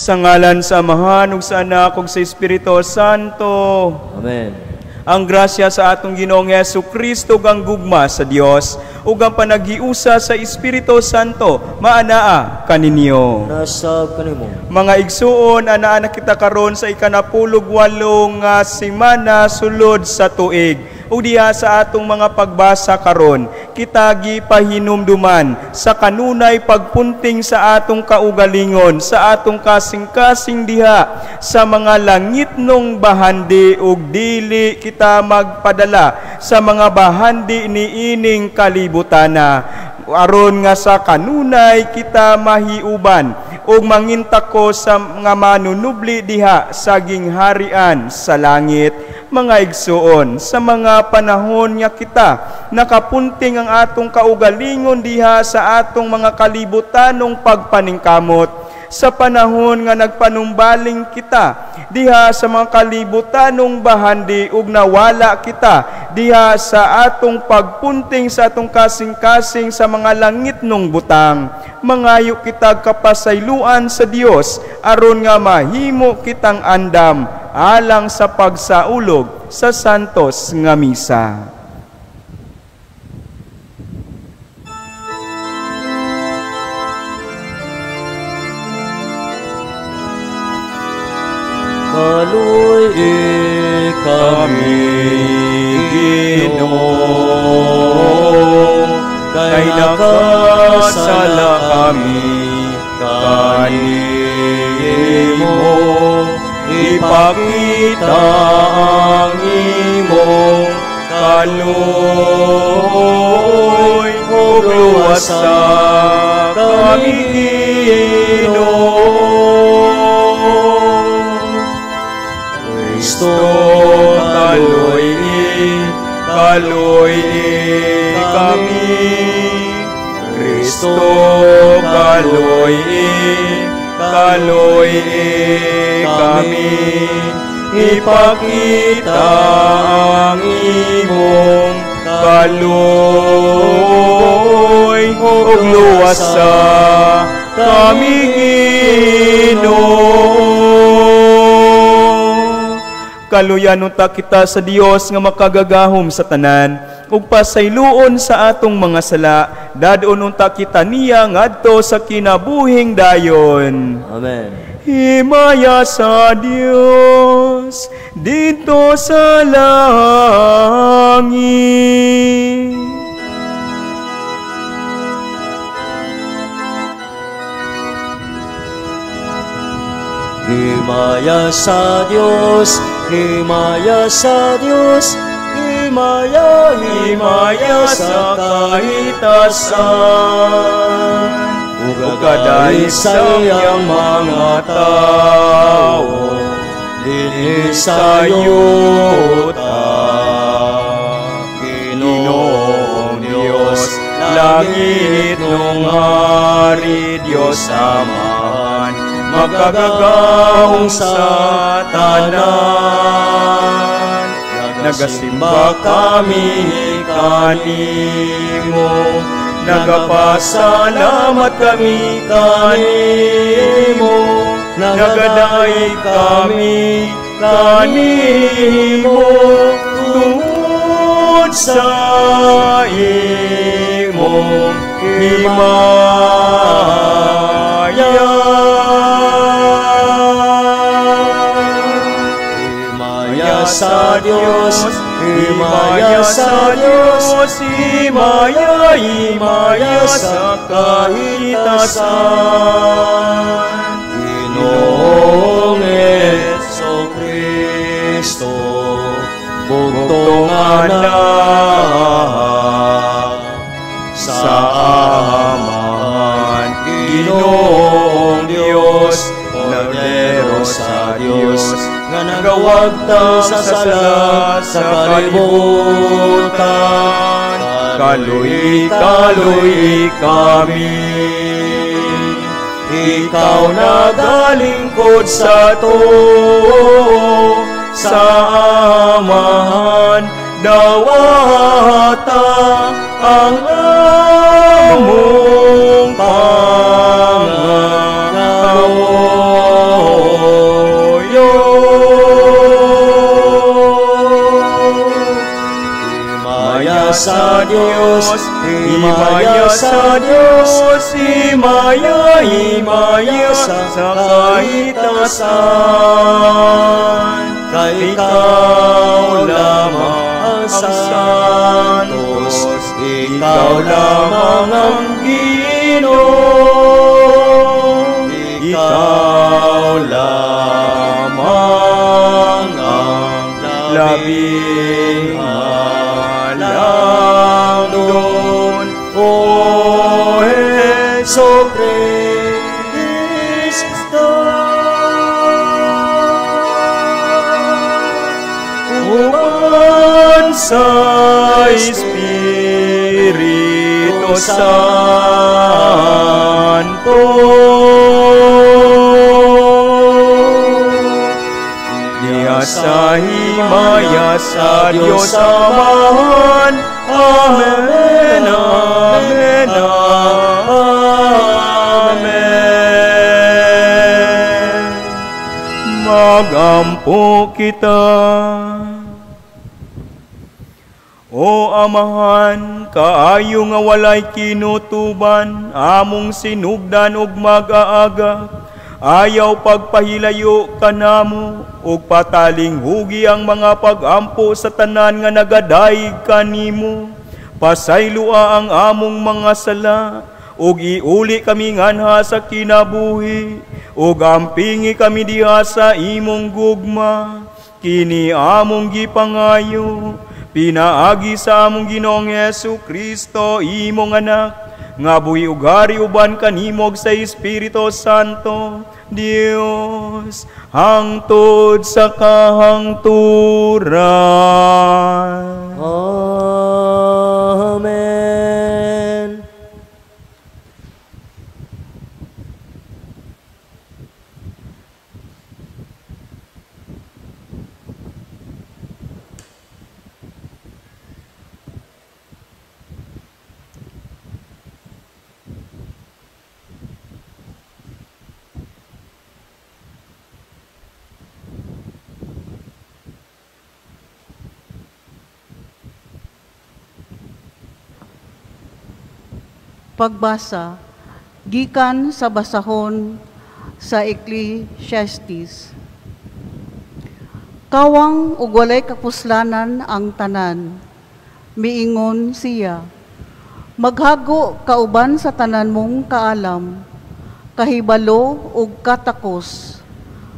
Sa ngalan sa Amahan ug sa Anak ug sa Espiritu Santo. Amen. Ang grasya sa atong Ginoong Hesus Kristo ug ang gugma sa Dios ug ang panaghiusa sa Espiritu Santo maanaa kaninyo. Nasab kanimo. Mga igsuon, anaa na kita karon sa 18 nga semana sulod sa tuig. Ug diha sa atong mga pagbasa karon, kita gipahinumduman sa kanunay pagpunting sa atong kaugalingon, sa atong kasing-kasing diha sa mga langitnong bahandi ug dili kita magpadala sa mga bahandi niining kalibutana, aron nga sa kanunay kita mahiuban ug mangintako sa mga manunubli diha sa gingharian sa langit. Mga igsuon, sa mga panahon nga kita nakapunting ang atong kaugalingon diha sa atong mga kalibutanong pagpaningkamot, sa panahon nga nagpanumbaling kita diha sa mga kalibutanong bahandi ug nawala kita diha sa atong pagpunting sa atong kasing-kasing sa mga langitnong butang, mangayo kita kapasayloan sa Dios aron nga mahimo kitang andam alang sa pagsaulog sa santos nga misa. Kaluy kami, Ginoo, kay nakasala kami kanimo. Ipakita ang imong kaluoy ug luwasa kami, Ginoo. Kristo, kaluy, kaluy kami. Kristo, kaluy, kaluy kami. Ipakita ang imong kaluoy ug luwasa kami, Ginoo. Kaluyan unta kita sa Dios nga makagagahom sa tanan ug pasayloon sa atong mga sala, dadon unta kita niya ngadto sa kinabuhing dayon. Amen. Himaya sa Dios didto sa langit. Himaya sa Dios, himaya sa Dios, himaya, himaya sa kahitasan ug kadait sa iyang mga tawo dinhi sa sa yuta. Ginoong Dios, langit nung hari, Dios Amahan, makagagahom sa tanan. Nagasimba kami kanimo, nagapasalamat kami kanimo, nagadaig kami kanimo tungod sa imong himaya. Himaya sa Dios, himaya sa Dios, himaya, himaya sa kahitasan. Ginoong Hesus Kristo, bugtong anak sa Amahan, Ginoong Dios, Kordero sa Dios, nga nagawagtang sa sala sa kalibutan. Kaluy, kaluy kami. Ikaw nagalingkod sa tuo, sa Amahan, dawata ang among pangangamoy. Himaya sa Dios, himaya, himaya sa kahitasan. Kay Ikaw ikaw lamang lamang ang ang santos, santos, ikaw ikaw lamang lamang ang ang Ginoo, ikaw ikaw lamang lamang ang ang labing labing halangdon. O Heso Kristo. Uban sa Espiritu Santo. Diya sa himaya sa Diyos Amahan. Amen, amen, amen. Magampo kita. O Amahan, kaayo nga walay kinutuban, among sinugdan ug mag-aaga, ayaw pagpahilayo kanamo, ug patalinghugi ang mga pag-ampo sa tanan nga nagadayeg kanimo. Pasayloa ang among mga sala, ug iuli kami nganha sa kinabuhi, ug ampingi kami diha sa imong gugma. Kini among gipangayo, pinaagi sa among Ginoong Hesu Kristo, imong anak, nga buhi ug hari uban kanimo sa Espiritu Santo, Dios, hangtod sa kahangturan. Amen. Pagbasa gikan sa basahon sa Ecclesiastes. Kawang ug walay kapuslanan ang tanan, miingon siya. Maghago kauban sa tanan mong kaalam, kahibalo ug katakos.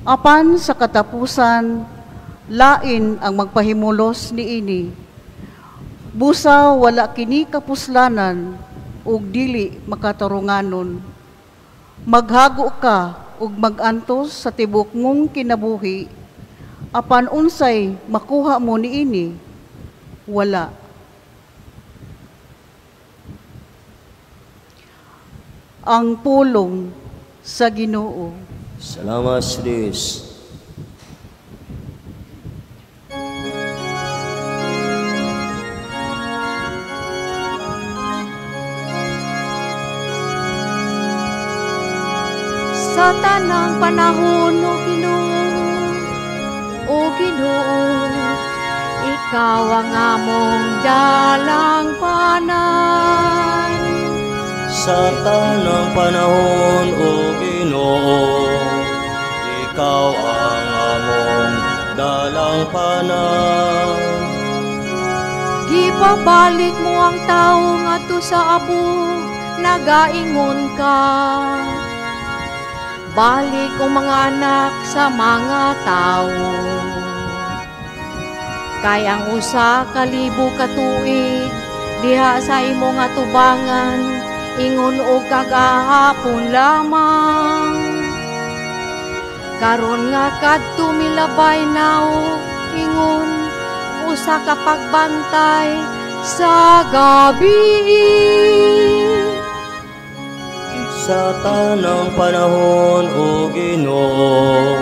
Apan sa katapusan, lain ang magpahimulos niini. Busa wala kini kapuslanan ug dili makatarunganon. Maghago ka ug magantos sa tibok mong kinabuhi, apan unsay makuha mo niini? Wala. Ang pulong sa Ginoo. Salamat sa Diyos. Sa tanang panahon, O Ginoo, O Ginoo, ikaw ang among dalangpanan. Sa tanang panahon, O Ginoo, ikaw ang among dalangpanan. Gipabalik mo ang tawo ngadto sa abo, nagaingon ka. Balik ang mga anak sa mga tao. Kay ang 1,000 ka tuig diha sa imong atubangan, ingon og kagahapon lamang. Karon nga kadto milabay nao, ingon usa ka pagbantay sa gabi. Sa tanang panahon, O Ginoo,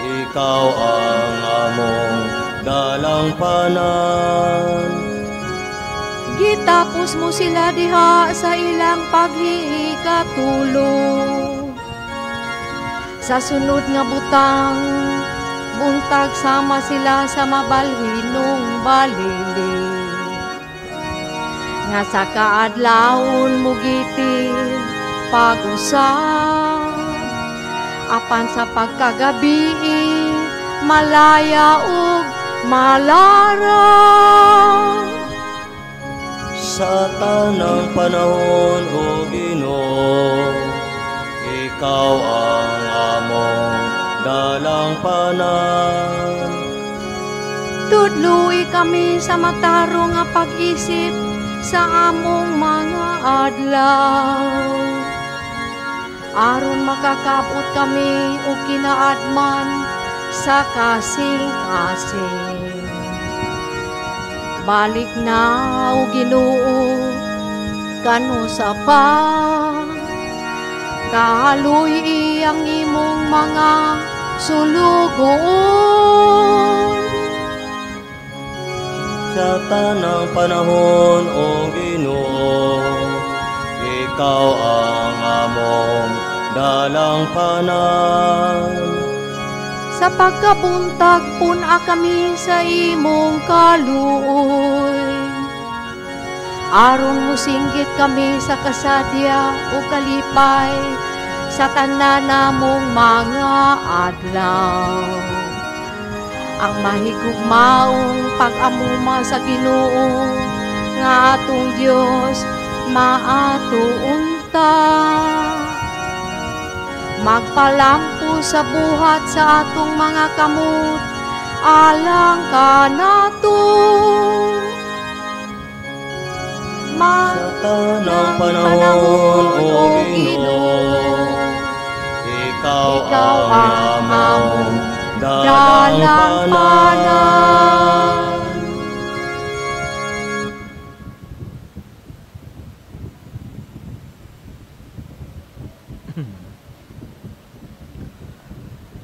ikaw ang among dalangpanan. Gitapos mo sila diha sa ilang paghihikatulog. Sa sunod nga butang, buntag sama sila sa mabalhinong balili. Nga sa kaadlawon mugitil pag-usab, apan sa pagkagabii malaya ug malarang. Sa tanang panahon, O Ginoo, ikaw ang among dalangpanan. Tudloi kami sa matarong nga pag-isip sa among mga adlaw, aron makakabot kami og kinaadman sa kasing-kasing. Balik na, O Ginoo, kanusa pa, kahaluy ang imong mga sulugoon. Sa tanang panahon, O Ginoo, ikaw ang among dalangpanan. Sa pagkabuntag, pun-a kami sa imong kaluoy, aron musinggit kami sa kasadya o kalipay sa tanan namong mga adlaw. Ang mahigugmaong pag-amuma sa Ginoo nga atong Dios maatuunta. Magpalampo sa buhat sa atong mga kamot alang kanato. Sa tanang panahon, O Ginoo, ikaw ang among dalangpanan.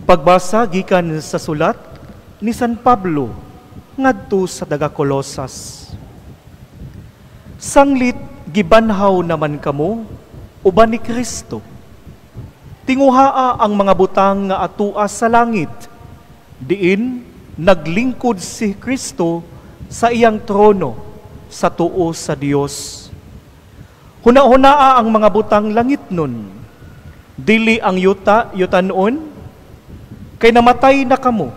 Pagbasa gikan sa sulat ni San Pablo ngadto sa taga Colosas. Sanglit gibanhaw naman kamo uban ni Kristo. Tinguhaa ang mga butang nga atua sa langit, diin naglingkod si Kristo sa iyang trono sa tuo sa Dios. Huna-hunaa ang mga butang langit nun, dili ang yuta yutanon, kay namatay na kamo,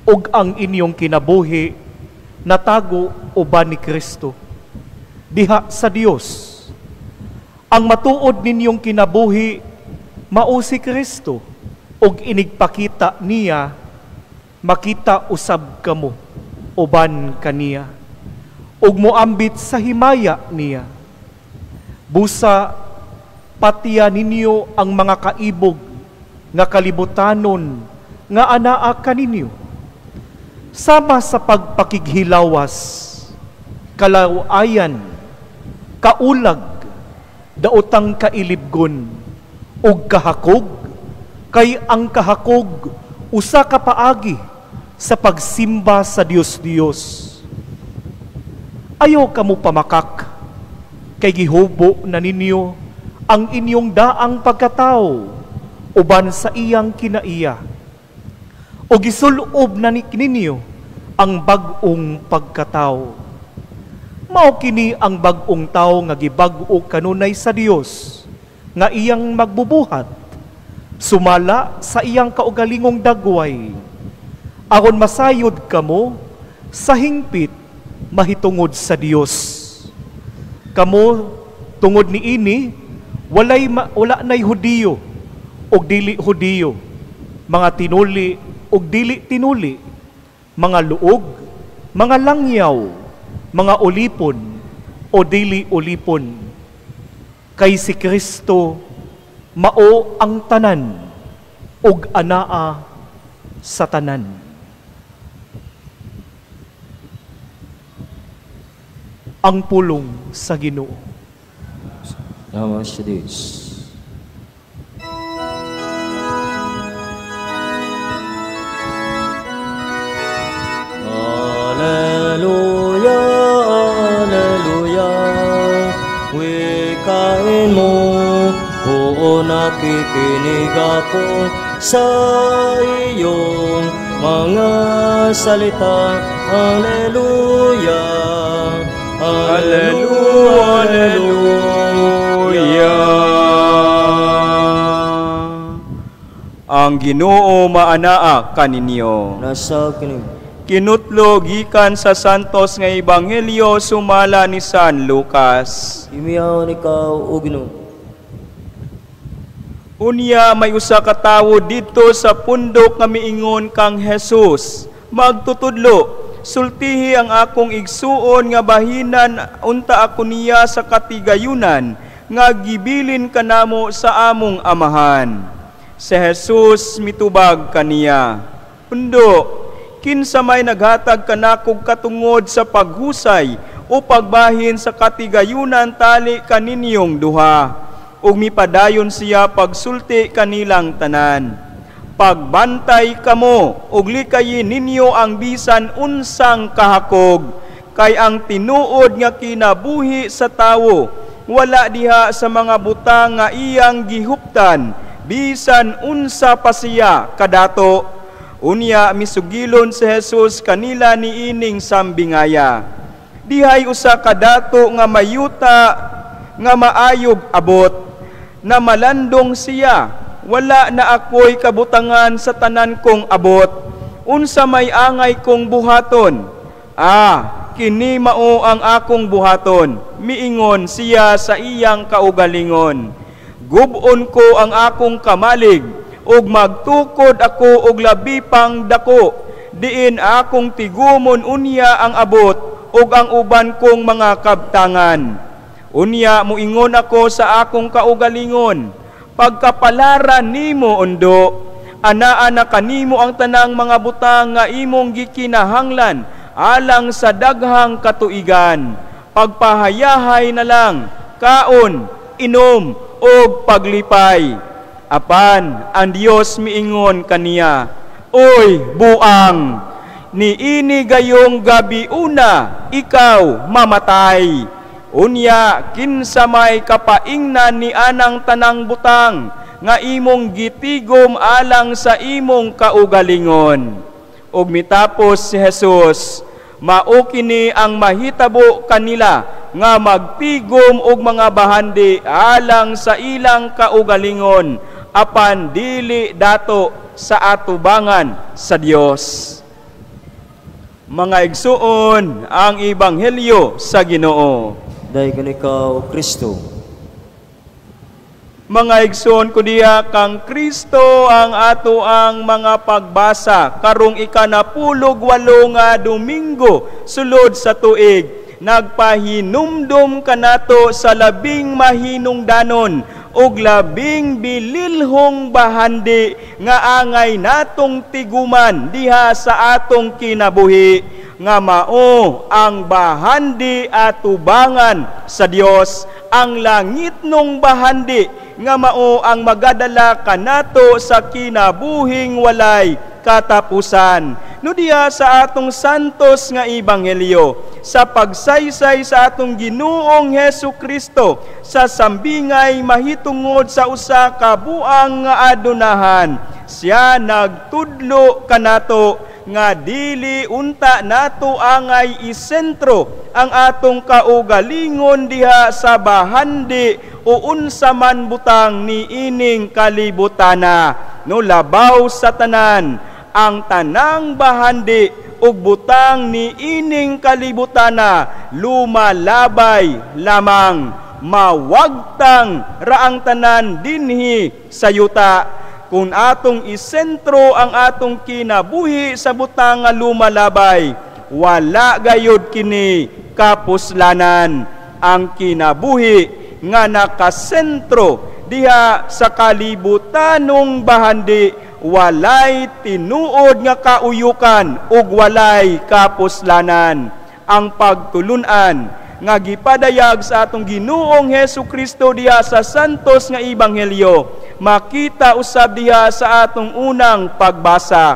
ug ang inyong kinabuhi natago uban ni Kristo diha sa Dios. Ang matuod ninyong kinabuhi mao si Kristo, ug inigpakita niya, makita usab kamo uban kaniya, ug moambit sa himaya niya. Busa patiya ninyo ang mga kaibog nga kalibutanon nga anaa kaninyo, sama sa pagpakighilawas, kalawayan, kaulag, daotang kailibgon, ug kahakog, kay ang kahakog usa ka paagi sa pagsimba sa Dios-Dios. Ayaw kamo pamakak, kay gihubo na ninyo ang inyong daang pagkatao uban sa iyang kinaiya, o gisulob na ninyo ang bag-ong pagkatao. Mao kini ang bag-ong tao nga gibag-o kanunay sa Dios, nga iyang magbubuhat sumala sa iyang kaugalingong dagway, aron masayod kamo sa hingpit mahitungod sa Dios. Kamo tungod niini wala nay Hudiyo og dili Hudiyo, mga tinuli og dili tinuli, mga luog, mga langyaw, mga ulipon o dili ulipon. Kay si Kristo mao ang tanan ug anaa sa tanan. Ang pulong sa Ginoo. Salamat sa Diyos. Alleluia, alleluia, wikain mo, oo nakikinig ako sa iyong mga salita. Alleluia, Alleluia, Alleluia. Ang Ginoo maanaa kaninyo. Nasa kini. Kinutlo gikan sa Santos nga Ebanghelyo sumala ni San Lucas. Himiyaon ikaw, o Ginoo. Unya may usa ka tawo didto sa pundok nga miingon kang Jesus, "Magtutudlo, sultihi ang akong igsuon nga bahinan unta ako niya sa katigayunan nga gibilin kanamo sa among amahan." Si Jesus mitubag kaniya, "Undo, kinsa may naghatag kanakog katungod sa paghusay o pagbahin sa katigayunan tali kaninyong duha?" Ug mipadayon siya pagsulti kanilang tanan, "Pagbantay kamo ug likayin ninyo ang bisan unsang kahakog, kay ang tinuod nga kinabuhi sa tawo wala diha sa mga butang nga iyang gihuptan, bisan unsa pa siya kadato." Unya misugilon si Jesus kanila niining sambingaya, "Dihay usa ka dato nga mayuta nga maayog abot, na malandong siya, 'Wala na ako'y kabutangan sa tanan kong abot. Unsa may angay kong buhaton? Ah, kini mao ang akong buhaton,' miingon siya sa iyang kaugalingon. 'Gub-on ko ang akong kamalig, ug magtukod ako og labi pang dako, diin akong tigumon unya ang abot ug ang uban kong mga kabtangan. Unya muingon ako sa akong kaugalingon, Pagkapalaran nimo, undo, anaa na kanimo ang tanang mga butang nga imong gikinahanglan alang sa daghang katuigan. Pagpahayahay na lang, kaon, inom, ug paglipay.' Apan ang Dios miingon kaniya, 'Oy buang, niini gayong gabi una ikaw mamatay. Unya kinsa may kapaingnan ni anang tanang butang nga imong gitigom alang sa imong kaugalingon?'" Ug mitapos si Jesus, "Mao kini ang mahitabo kanila nga magtigom og mga bahandi alang sa ilang kaugalingon, apan dili dato sa atubangan sa Dios." Mga igsuon, ang Ebanghelyo sa Ginoo. Daygon ikaw, Kristo. Mga igsoon ko diha kang Kristo ang ato ang mga pagbasa karong 18 nga Domingo sulod sa tuig. Nagpahinumdum kanato sa labing mahinungdanon ug labing bililhong bahandi nga angay natong tiguman diha sa atong kinabuhi, nga mao ang bahandi atubangan sa Dios, ang langitnong bahandi nga mao ang magadala kanato sa kinabuhing walay katapusan. No diha sa atong santos nga ebanghelyo, sa pagsaysay sa atong Ginoong Hesus Kristo sa sambingay mahitungod sa usa ka buang nga adunahan, siya nagtudlo kanato nga dili unta nato angay isentro ang atong kaugalingon diha sa bahandi o unsa man butang niining kalibutana. No labaw sa tanan, ang tanang bahandi ug butang niining kalibutana lumalabay lamang, mawagtang ra ang tanan dinhi sa yuta. Kung atong isentro ang atong kinabuhi sa butang nga lumalabay, wala gayud kini kapuslanan. Ang kinabuhi nga nakasentro diha sa kalibutanong bahandi, walay tinuod nga kauyukan ug walay kapuslanan. Ang pagtulunan nga gipadayag sa atong Ginoong Hesus Kristo diha sa santos nga ebanghelyo, makita usab diha sa atong unang pagbasa.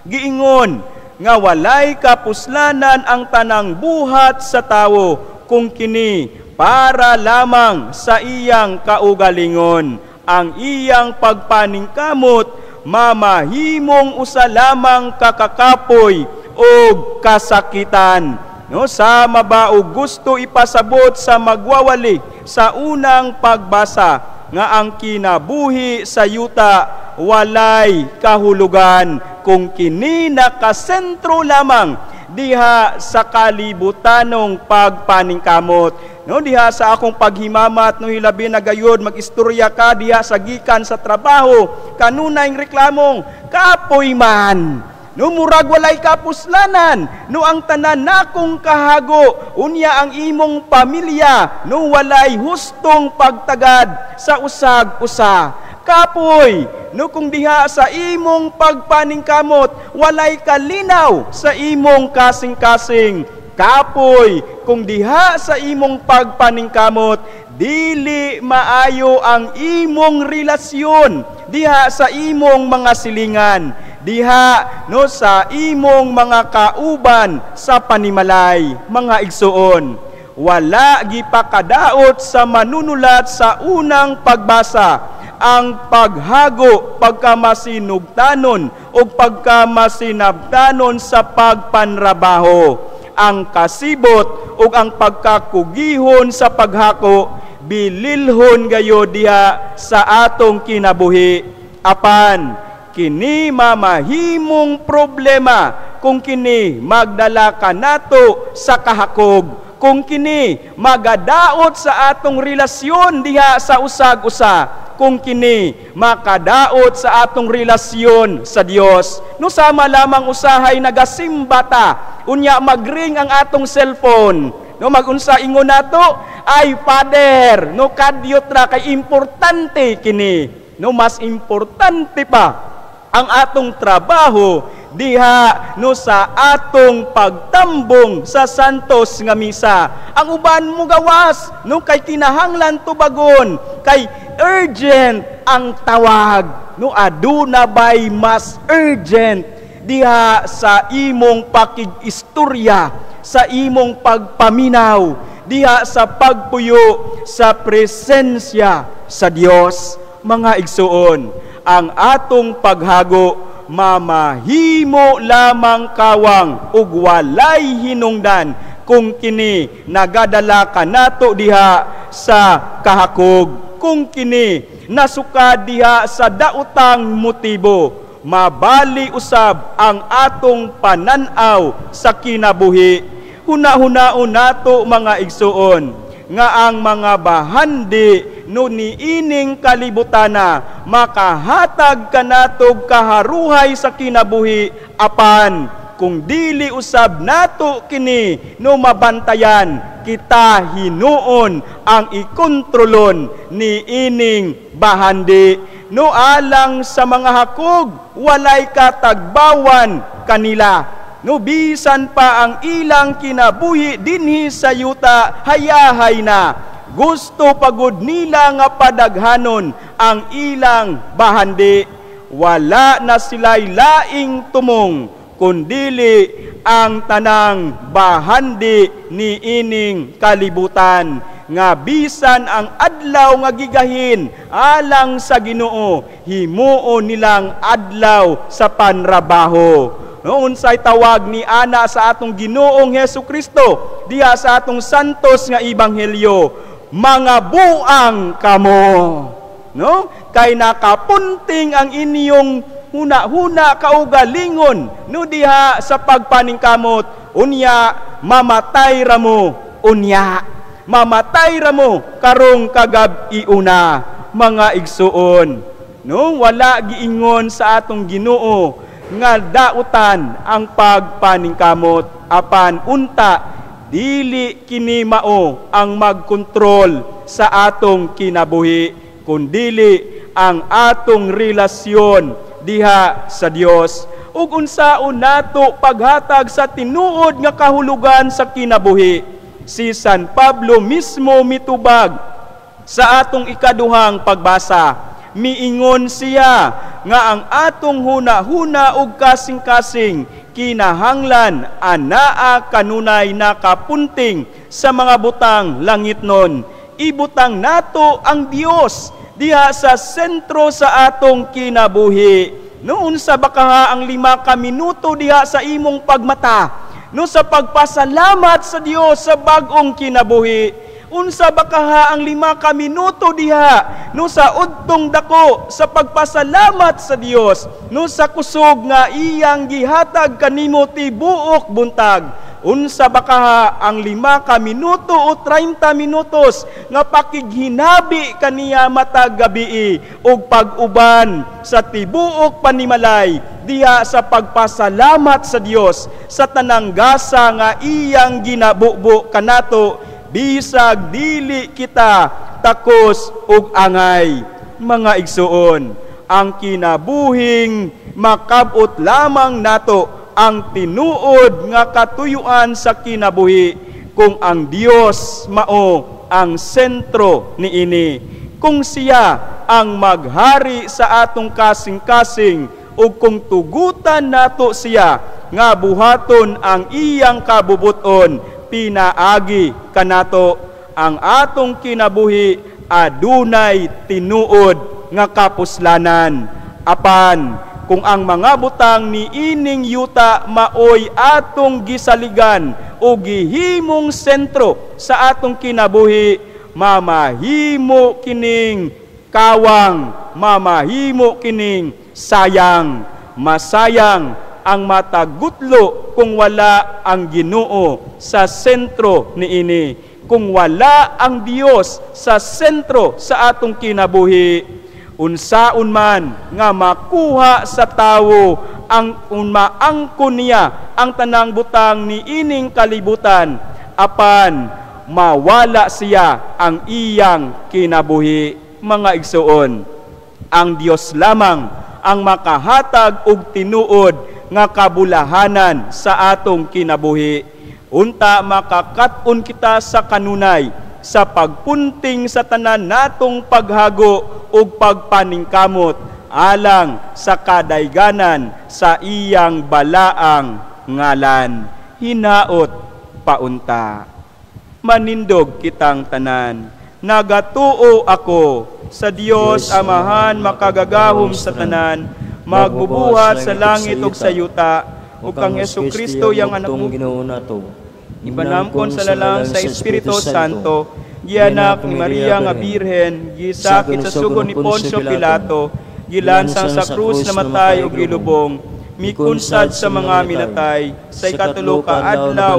Giingon nga walay kapuslanan ang tanang buhat sa tawo kung kini para lamang sa iyang kaugalingon. Ang iyang pagpaningkamot mamahimong usa lamang kakakapoy og kasakitan. No, sama ba o gusto ipasabot sa magwawali sa unang pagbasa nga ang kinabuhi sa yuta walay kahulugan kung kini nakasentro lamang diha sa kalibutanong pagpaningkamot? No, diha sa akong paghimamat, no, hilabi na gayod magistorya ka diha sa gikan sa trabaho, kanunay reklamong kapoy man. No, murag walay kapuslanan, no, ang tanan nakong kahago, unya ang imong pamilya, no, walay hustong pagtagad sa usag-usa. Kapoy, no, kung diha sa imong pagpaningkamot walay kalinaw sa imong kasing-kasing. Kapoy kung diha sa imong pagpaningkamot dili maayo ang imong relasyon diha sa imong mga silingan, diha, no, sa imong mga kauban sa panimalay. Mga igsuon, wala gipakadaot sa manunulat sa unang pagbasa ang paghago pagkamasinugtanon o pagkamasinabtanon sa pagpanrabaho. Ang kasibot ug ang pagkakugihon sa paghako bililhon gayo diha sa atong kinabuhi. Apan kini mamahimong problema kung kini magdala kanato sa kahakog, kung kini magadaot sa atong relasyon diha sa usag-usa, kung kini makadaot sa atong relasyon sa Dios. No, sama lamang usahay nagasimba ta, unya magring ang atong cellphone. No, magunsa ingon nato? "Ay, Father, no, kadyot ra kay importante kini." No, mas importante pa ang atong trabaho diha, no, sa atong pagtambong sa Santos nga Misa. Ang uban mugawas, no, kay kinahanglan tubagon kay urgent ang tawag. No, aduna bay mas urgent diha sa imong pakig-istorya, sa imong pagpaminaw, diha sa pagpuyo sa presensya sa Dios? Mga igsuon, ang atong paghago mamahimo lamang kawang ug walay hinungdan kung kini nagadala kanato diha sa kahakog, kung kini nasuka diha sa daotang motibo. Mabali usab ang atong panan-aw sa kinabuhi. Huna-hunaon nato, mga igsuon, nga ang mga bahandi, no, niining kalibutana makahatag kanatog kaharuhay sa kinabuhi, apan kung dili usab nato kini, no, mabantayan, kita hinuon ang ikontrolon niining bahandi. No, alang sa mga hakog, walay katagbawan kanila. No, bisan pa ang ilang kinabuhi dinhi sa yuta hayahay na, gusto pagud nila nga padaghanon ang ilang bahandi. Wala na sila'y laing tumong kundili ang tanang bahandi ni ining kalibutan, nga bisan ang adlaw nga gigahin alang sa Ginoo, himuon nilang adlaw sa panrabaho. No, unsay tawag ni ana sa atong Ginoong Hesus Kristo diha sa atong Santos nga Ebanghelyo? Mga buang kamo. No, kay nakapunting ang inyong huna-huna kaugalingon, no, diha sa pagpaningkamot. Unya mamatay ra mo, unya mamatay ra mo karong kagab-iuna. Mga igsuon, no, wala giingon sa atong Ginoo nga dautan ang pagpaningkamot, apan unta dili kini mao ang magkontrol sa atong kinabuhi, kundili ang atong relasyon diha sa Dios. Ug unsaon nato paghatag sa tinuod nga kahulugan sa kinabuhi? Si San Pablo mismo mitubag sa atong ikaduhang pagbasa. Miingon siya nga ang atong huna-huna ug kasing-kasing kinahanglan anaa kanunay nakapunting sa mga butang langitnon. Ibutang nato ang Dios diha sa sentro sa atong kinabuhi. Noon sa baka ang 5 ka minuto diha sa imong pagmata, no sa pagpasalamat sa Dios sa bag-ong kinabuhi? Unsa ba kaha ang 5 ka minuto diha no sa udtong dako sa pagpasalamat sa Dios no sa kusog nga iyang gihatag kanimo tibuok buntag? Unsa ba kaha ang 5 ka minuto o 30 minutos nga pakighinabi kaniya matag gabii og pag-uban sa tibuok panimalay diha sa pagpasalamat sa Dios sa tanang gasa nga iyang ginabubo kanato bisag dili kita takos og angay? Mga igsuon, ang kinabuhing makabot lamang nato ang tinuod nga katuyuan sa kinabuhi kung ang Dios mao ang sentro niini, kung siya ang maghari sa atong kasing-kasing ug kung tugutan nato siya nga buhaton ang iyang kabubuton pinaagi kanato, ang atong kinabuhi adunay tinuod nga kapuslanan. Apan kung ang mga butang niining yuta maoy atong gisaligan o gihimong sentro sa atong kinabuhi, mamahimo kining kawang, mamahimo kining sayang. Masayang ang matagutlo kung wala ang Ginoo sa sentro niini, kung wala ang Dios sa sentro sa atong kinabuhi. Unsaon man nga makuha sa tawo ang maangkon niya ang tanang butang niining kalibutan, apan mawala siya ang iyang kinabuhi. Mga igsuon, ang Dios lamang ang makahatag og tinuod nga kabulahanan sa atong kinabuhi. Unta makakat-on kita sa kanunay sa pagpunting sa tanan natong paghago ug pagpaningkamot alang sa kadayganan sa iyang balaang ngalan. Hinaot paunta. Manindog kitang tanan. Nagatuo ako sa Dios Amahan makagagahom sa tanan, magbubuhat sa langit ug sa yuta, ug kang Hesukristo yang anak mo, Ginoo nato, ipanamkon sa lalang sa Espiritu Santo, gianak ni Maria nga Birhen, gisakit sa sugo ni Poncio Pilato, gilansang sa krus, namatay ug gilubong, mikunsad sa mga minatay, sa ikatulo ka adlaw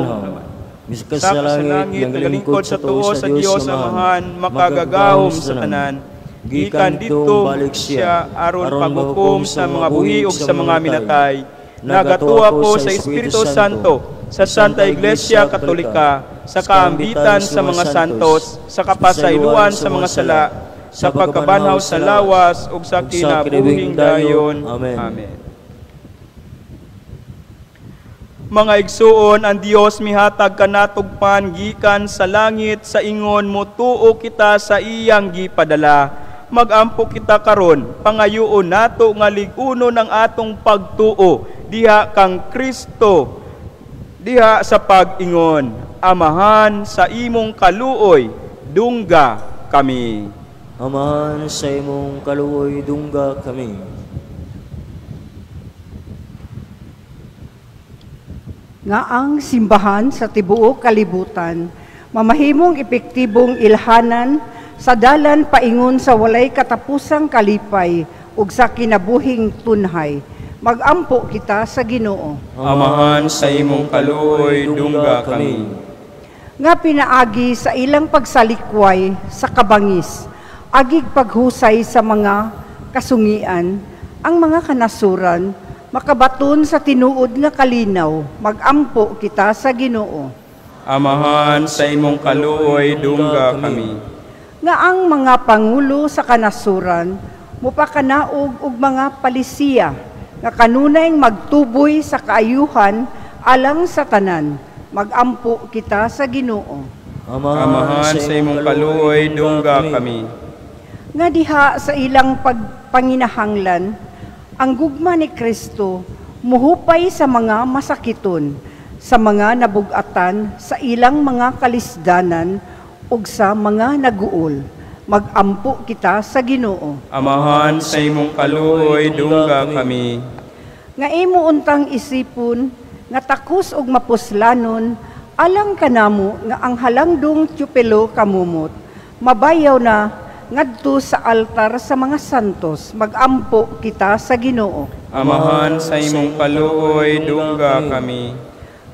Miskas sa langit, nagalingkod sa tuo sa Dios Amahan makagagahom sa tanan. Gikan didto balik siya aron paghukom sa mga buhi ug sa mga minatay. Nagatuo ako sa Espiritu Santo, sa Santa Iglesia Katolika, sa kaambitan sa mga santos, sa kapasayloan sa mga sala, sa pagkabanhaw sa lawas ug sa kinabuhing dayon. Amen. Mga igsuon, ang Dios mihatag kanatugpan gikan sa langit sa ingon motuo kita sa iyang gipadala. Magampo kita karon, pangayoon nato nga lig-uno ng atong pagtuo diha kang Kristo, diha sa pag-ingon, Amahan, sa imong kaluoy dungga kami. Amahan, sa imong kaluoy dungga kami. Nga ang simbahan sa tibuok kalibutan mamahimong epektibong ilhanan sa dalan paingon sa walay katapusang kalipay ug sa kinabuhing tunhay. Magampo kita sa Ginoo. Amahan, sa imong kaluoy dungga kami. Nga pinaagi sa ilang pagsalikway sa kabangis, agig paghusay sa mga kasungian, ang mga kanasuran makabaton sa tinuod nga kalinaw. Magampo kita sa Ginoo. Amahan, sa imong kaluoy dungga kami. Nga ang mga pangulo sa kanasuran mupakanaog og mga palisiya nga kanunay magtuboy sa kaayuhan alang sa tanan. Magampo kita sa Ginoo. Amahan, sa imong kaluoy dungga kami. Nga diha sa ilang pagpanginahanglan, ang gugma ni Kristo muhupay sa mga masakiton, sa mga nabugatan, sa ilang mga kalisdanan ug sa mga naguol. Magampo kita sa Ginoo. Amahan, sa imong kaluoy dungga kami. Nga imo untang isipon nga takos og mapuslanon alang kanamo nga ang halangdong tiyupilo kamumot mabayaw na ngadto sa altar sa mga santos. Magampo kita sa Ginoo. Amahan, sa imong kaluoy dungga kami.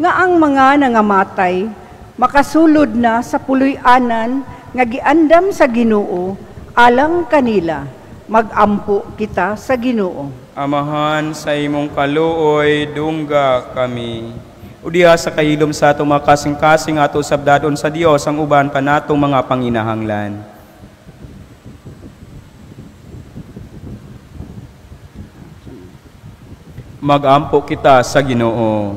Nga ang mga nangamatay makasulod na sa puloy-anan nga giandam sa Ginoo alang kanila. Magampo kita sa Ginoo. Amahan, sa imong kaluoy dungga kami. Udiha sa kahilom sa atong mga kasing-kasing ato sabdadon sa Dios ang uban pa natong mga panginahanglan. Magampo kita sa Ginoo.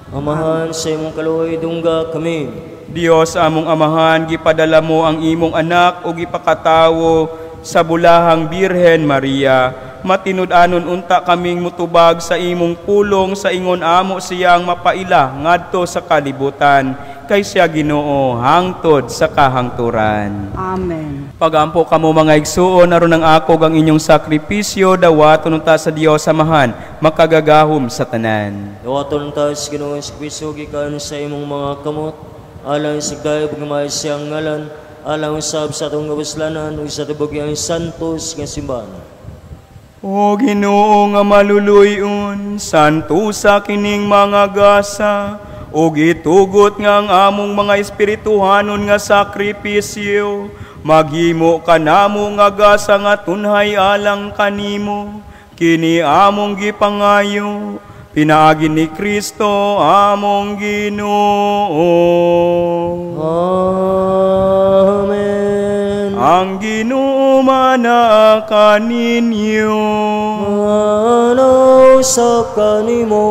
Amahan, sa imong kaluoy dungga kami. Dios among amahan, gipadala mo ang imong anak ug gipakatawo sa bulahang Birhen Maria. Matinud-anon unta kaming mutubag sa imong pulong sa ingon amo siyang mapaila ngadto sa kalibutan. Kay siya Ginoo hangtod sa kahangturan. Amen. Pagampo kamo mga igsuon aron ang akog ang inyong sakripisyo dawaton unta sa Dios Amahan makagagahom sa tanan. Dawaton unta sa Ginoo sa sakripisyo gikan sa imong mga kamot alang sa gayub nga maayo siyang ngalan alang usab sa atong kapuslanan ug sa tibok iyang santos nga simbahan. O Ginoo nga maluluy-on, santusa kining mga gasa ug itugot nga ang among mga espirituhanon nga sakripisyo maghimo kanamo nga gasa nga tunhay alang kanimo. Kini among gipangayo pinaagi ni Kristo among Ginoo. Amen. Ang Ginoo mana kaninyo. Manaw sa kanimo.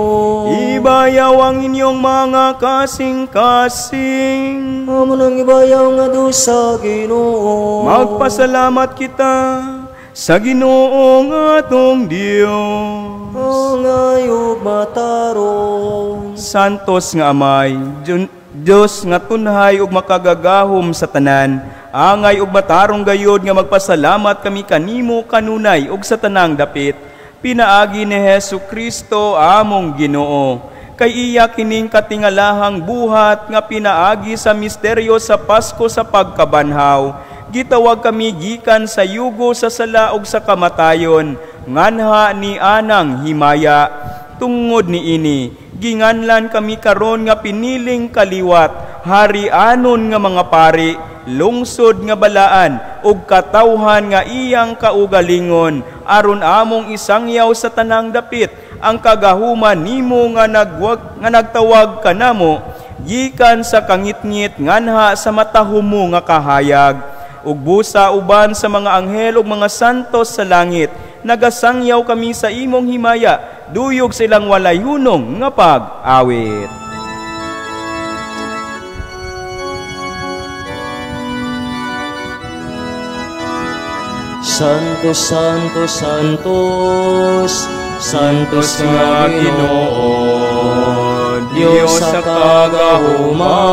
Ibayaw ang inyong mga kasing-kasing. Amo nang ibayaw nga do sa Ginoo. Magpasalamat kita sa Ginoo nga atong Dios. Angayog matarong. Santos nga Amay, Dios nga tunhay ug makagagahom sa tanan, angay ug matarong gayod nga magpasalamat kami kanimo kanunay ug sa tanang dapit, pinaagi ni Hesu Kristo among Ginoo. Kay iya kining katingalahang buhat nga pinaagi sa misteryo sa Pasko sa pagkabanhaw. Gitawag kami gikan sa yugo sa sala ug sa kamatayon, nganha ni anang himaya. Tungod niini, ginganlan kami karon nga piniling kaliwat, hari-anon nga mga pari, lungsod nga balaan ug katawhan nga iyang kaugalingon, aron among isangyaw sa tanang dapit ang kagahuman nimo nga nagtawag kanamo gikan sa kangitngit nganha sa matahumo nga kahayag. Ug busa uban sa mga anghel ug mga santos sa langit, nagasangyaw kami sa imong himaya, duyog silang walay hunong nga pag-awit. Santo, Santo, Santos, Santos nga Ginoo, Dios sa kagahuman,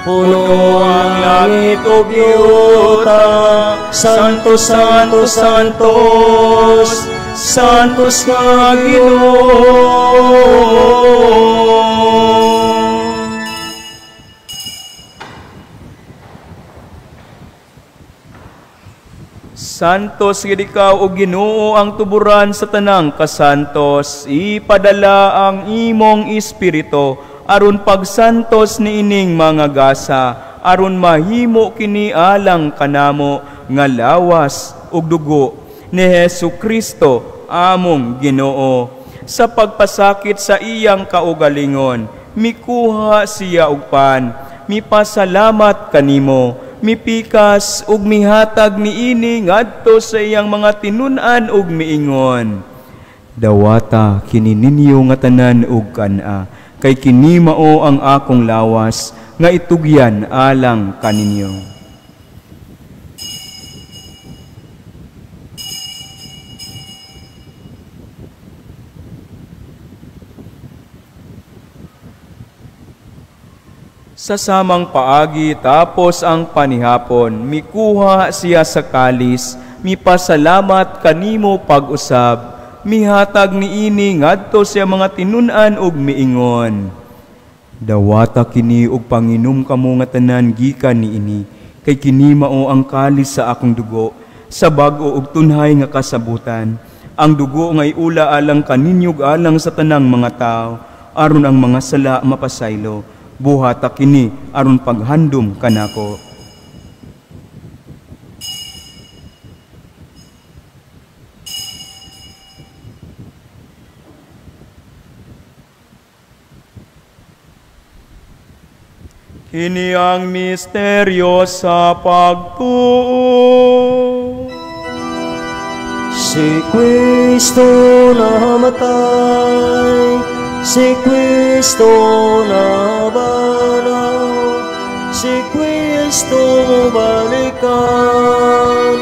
puno ang langit ug yuta. Santo, Santo, Santos, Santos nga Ginoo. Santos gid ikaw o Ginoo ang tuburan sa tanang kasantos. Ipadala ang imong espiritu aron pagsantos niining mga gasa, aron mahimo kini alang kanamo nga lawas ug dugo ni Hesu Kristo among Ginoo. Sa pagpasakit sa iyang kaugalingon, mikuha siya og pan, mipasalamat kanimo, mipikas ug mihatag niini ngadto sa iyang mga tinun-an ug miingon, dawata kini ninyo nga tanan ug kan-a, kay kini mao ang akong lawas nga itugyan alang kaninyo. Sa samang paagi tapos ang panihapon, mikuha siya sa kalis, mipasalamat kanimo pag-usab, Mihatag niini ngadto sa mga tinun-an ug miingon, "Dawata kini ug panginom kamo nga tanan gikan niini, kay kini mao ang kalis sa akong dugo, sa bag-o ug tunhay nga kasabutan. Ang dugo nga iula alang kaninyo ug alang sa tanang mga tawo, aron ang mga sala mapasaylo. Buhata kini aron paghandom kanako." Kini ang misteryo sa pagtuo. Si Kristo namatay, si Kristo nabanaw, si Kristo balikan.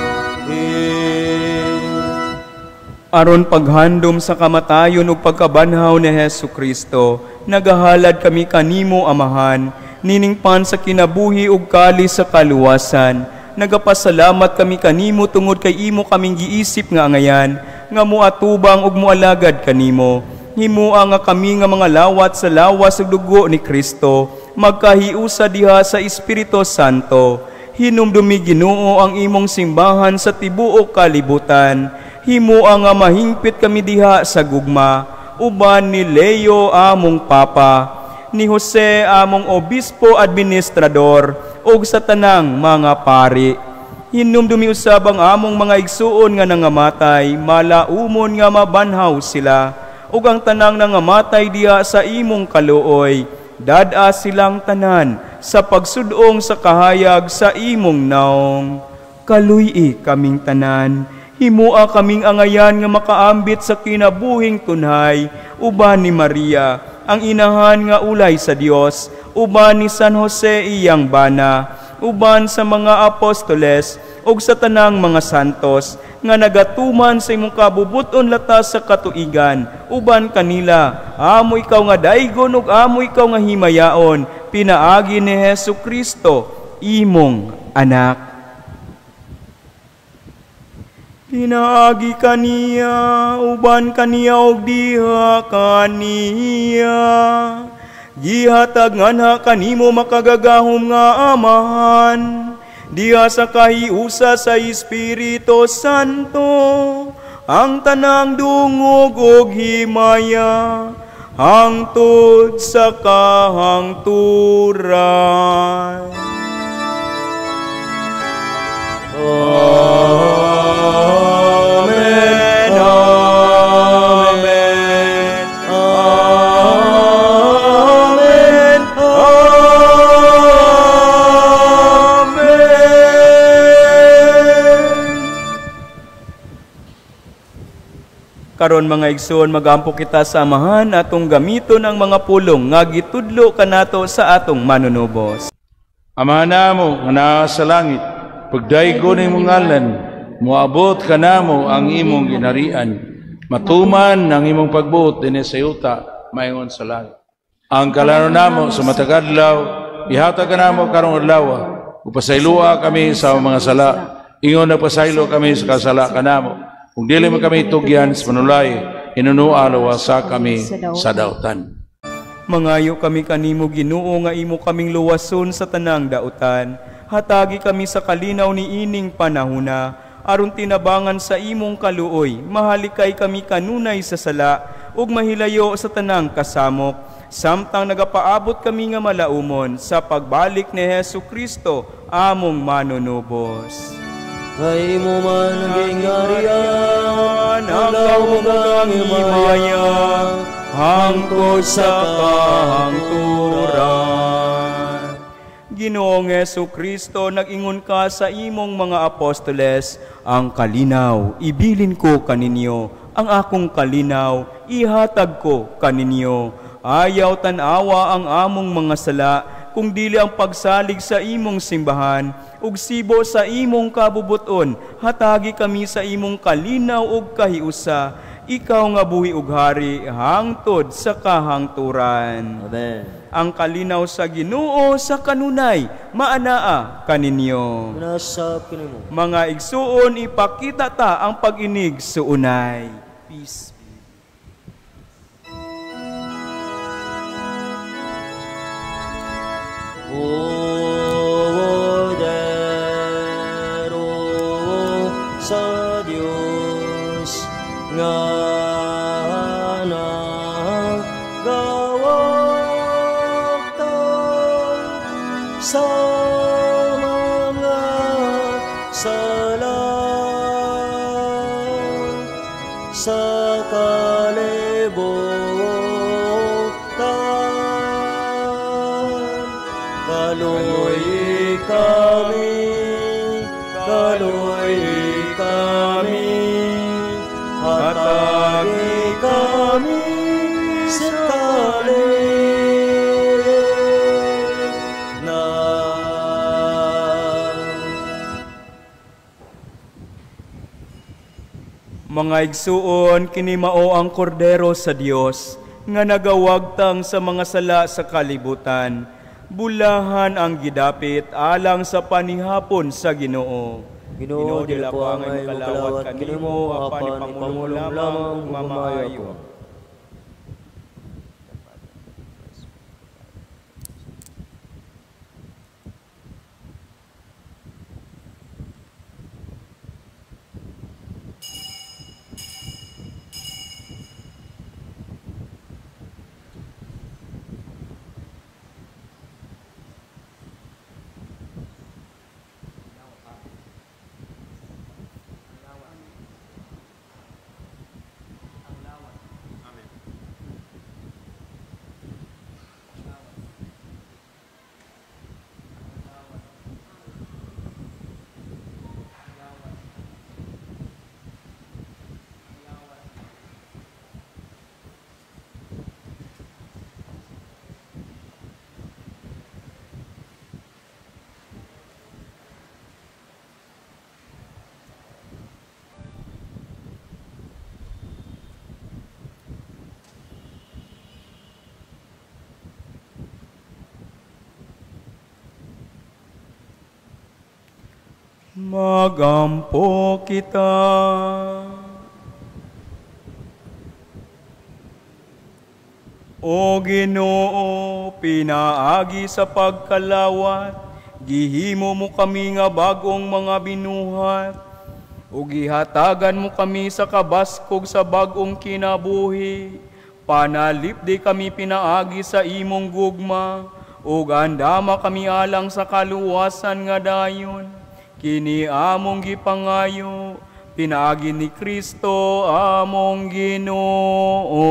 Aron paghandom sa kamatayon ug pagkabanhaw ni Hesus Kristo, nagahalad kami kanimo, Amahan, niningpan sa kinabuhi ug kalis sa kaluwasan. Nagapasalamat kami kanimo tungod kay imo kaming giisip nga angayan, nga moatubang ug moalagad kanimo. Himua nga kami nga mga lawat sa lawas ug dugo ni Kristo, magkahiusa diha sa Espiritu Santo. Hinumdumi, Ginoo, ang imong simbahan sa tibuok kalibutan. Himua nga mahingpit kami diha sa gugma, uban ni Leo among Papa, ni Jose among Obispo Administrador, ug sa tanang mga pari. Hinumdumi usab ang among mga igsuon nga nangamatay, malaumon nga mabanhaw sila, ug ang tanang nangamatay diha sa imong kaluoy, dad-a silang tanan sa pagsudong sa kahayag sa imong naong. Kaluy-i kaming tanan, himua kaming angayan nga makaambit sa kinabuhing tunhay, uban ni Maria, ang inahan nga ulay sa Dios, uban ni San Jose iyang bana, uban sa mga apostoles ug sa tanang mga santos nga nagatuman sa imong kabubut-on latas sa katuigan, uban kanila amo ikaw nga daygon ug amo ikaw nga himayaon, pinaagi ni Hesus Kristo imong anak. Pinaagi kaniya, uban kaniya og diha kaniya, gihatag nganha kanimo makagagahom nga Amahan, diha sa kahiusa sa Espiritu Santo, ang tanang dungog ug himaya, hangtod sa kahangturan. Amen, amen, amen, amen. Karon mga igsoon, magampo kita sa Amahan atong gamiton ang mga pulong nga gitudlo kanato sa atong manunubos. Ama namo nga naa sa langit, pagdaygon imong ngalan, moabot kanamo ang imong ginharian, matuman ang imong pagbuot dinhi sa yuta maingon sa langit. Ang kalaro namo sa matag adlaw, ihatag kanamo karong adlaw, ug pasayloa kami sa mga sala, ingon nagpasaylo kami sa kasala kanamo. Kung dili man kami tugyan sa panulay, hinunua luwasa kami sa dautan. Mangayo kami kanimo, Ginoo, nga imo kaming luwason sa tanang dautan. Hatagi kami sa kalinaw ni ining panahuna, aron tinabangan sa imong kaluoy, mahalikay kami kanunay sa sala, ug mahilayo sa tanang kasamok, samtang nagapaabot kami nga malaumon sa pagbalik ni Hesus Kristo among manunubos. Kay imo man ang gingharian, ang gahom ug himaya, hangtod sa kahangturan. Ginoong Hesus Kristo, nag-ingon ka sa imong mga apostoles, ang kalinaw ibilin ko kaninyo, ang akong kalinaw ihatag ko kaninyo. Ayaw tan-awa ang among mga sala, kung dili ang pagsalig sa imong simbahan, ug sibo sa imong kabubuton, hatagi kami sa imong kalinaw ug kahiusa. Ikaw nga buhi ug hari hangtod sa kahangturan. Amen. Ang kalinaw sa Ginoo sa kanunay maanaa kaninyo. Nasab kanimo. Mga igsuon, ipakita ta ang pag-inig suunay. Peace. Kaluoyi kami, kaluoyi kami, hatagi kami sa kalit na. Mga igsuon, kini mao ang kordero sa Dios nga nagawagtang sa mga sala sa kalibutan. Bulahan ang gidapit alang sa panihapon sa Ginoo. Ginoo, dili ko angay makalawat kanimo, apan ipamulong lamang ug mamaayo ako. Magampo kita. O Ginoo, pinaagi sa pagkalawat, gihimo mo kami nga bagong mga binuhat, ug gihatagan mo kami sa kabaskog sa bagong kinabuhi. Panalipdi kami pinaagi sa imong gugma, ug andama kami alang sa kaluwasan nga dayon. Kini among gipangayo, pinaagi ni Kristo among Ginoo.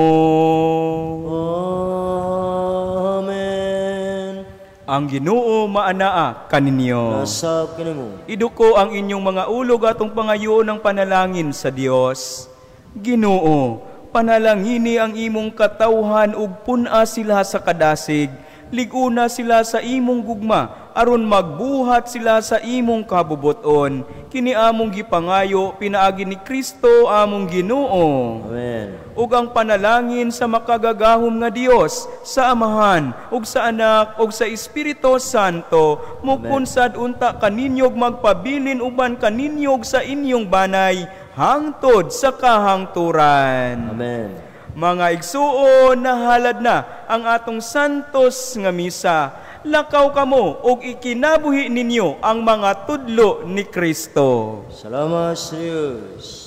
Amen. Ang Ginoo maanaa kaninyo. Nasab kanimo. Iduko ang inyong mga ulog atong pangayoon ng panalangin sa Dios. Ginoo, panalangini ang imong katawhan ug pun-a sila sa kadasig. Liguna sila sa imong gugma, aron magbuhat sila sa imong kabubuton. Kini among gipangayo, pinaagi ni Kristo among Ginoo. Amen. Ug ang panalangin sa makagagahom nga Dios, sa Amahan, ug sa Anak, ug sa Espiritu Santo, mukunsad unta kaninyog magpabilin uban kaninyog sa inyong banay, hangtod sa kahangturan. Amen. Mga igsuon, nahalad na ang atong santos nga misa. Lakaw kamo ug ikinabuhi ninyo ang mga tudlo ni Kristo. Salamat sa Diyos.